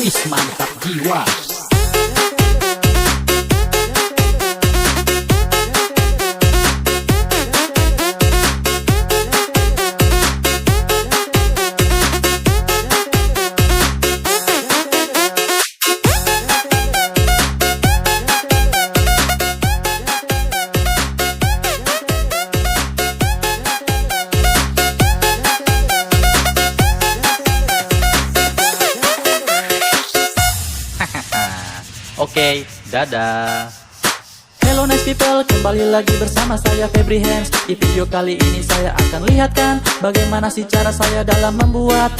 Wis mantap jiwa. Oke, dadah. Hello nice people, kembali lagi bersama saya Febri Hands. Di video kali ini saya akan lihatkan bagaimana sih cara saya dalam membuat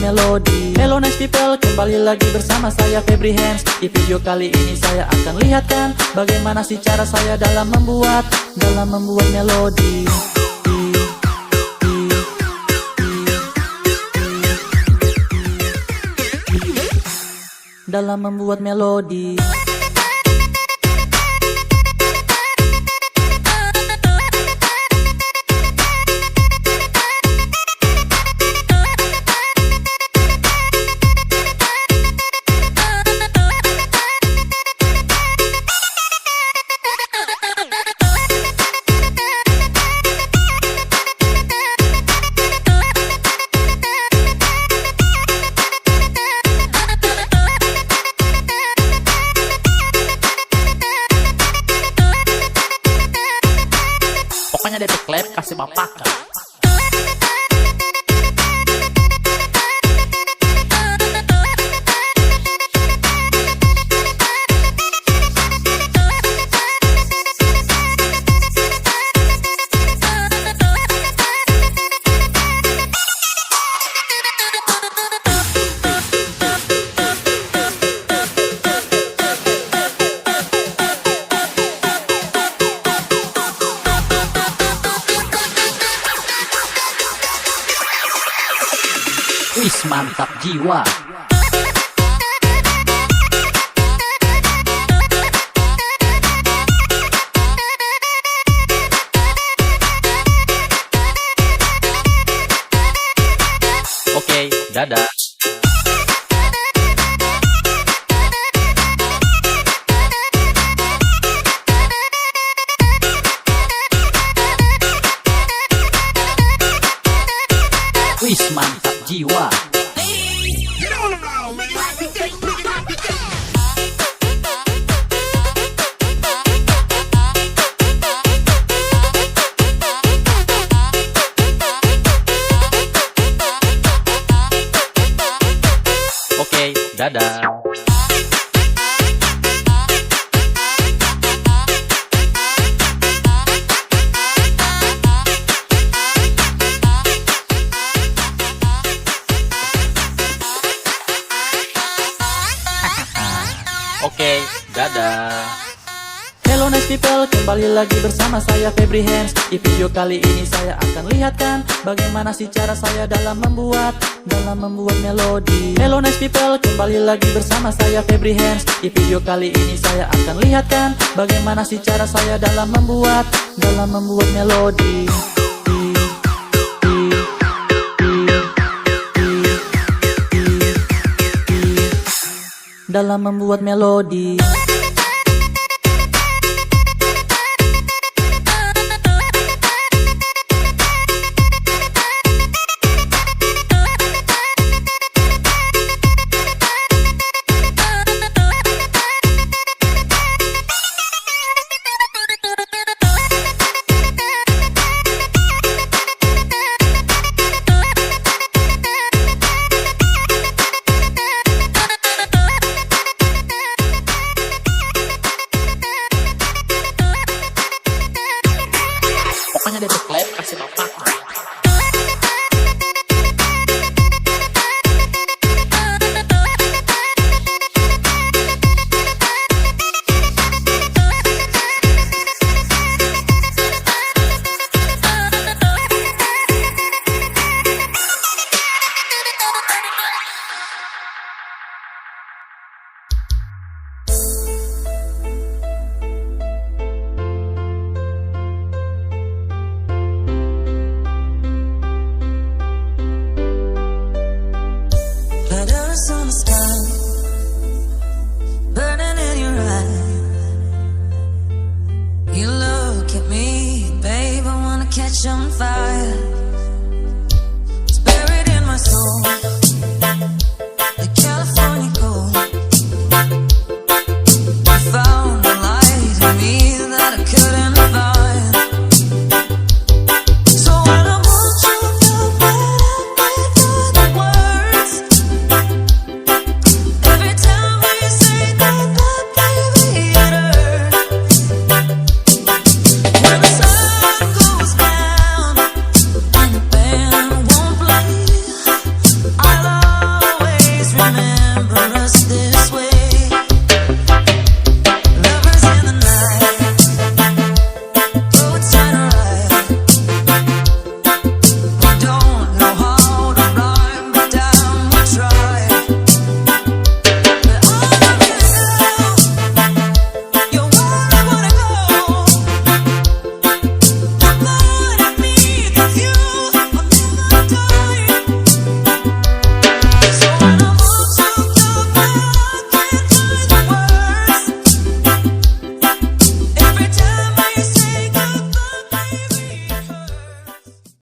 melodi. Hello nice people, kembali lagi bersama saya Febri Hands. Di video kali ini saya akan lihatkan bagaimana sih cara saya dalam membuat melodi. Dalam membuat melodi. Pokoknya DP klep kasih bapak. Wis mantap jiwa. Oke, dadah. Wis mantap jiwa. Oke, dadah. Oke, dadah. Hello nice people, kembali lagi bersama saya Febri Hands. Di video kali ini saya akan lihatkan bagaimana sih cara saya dalam membuat melodi. Hello nice people, kembali lagi bersama saya Febri Hands. Di video kali ini saya akan lihatkan bagaimana sih cara saya dalam membuat melodi. Dalam membuat melodi. Pokoknya DP klep kasih bapak. I Stars on the sky, burning in your eyes. You look at me, babe, I wanna catch on fire.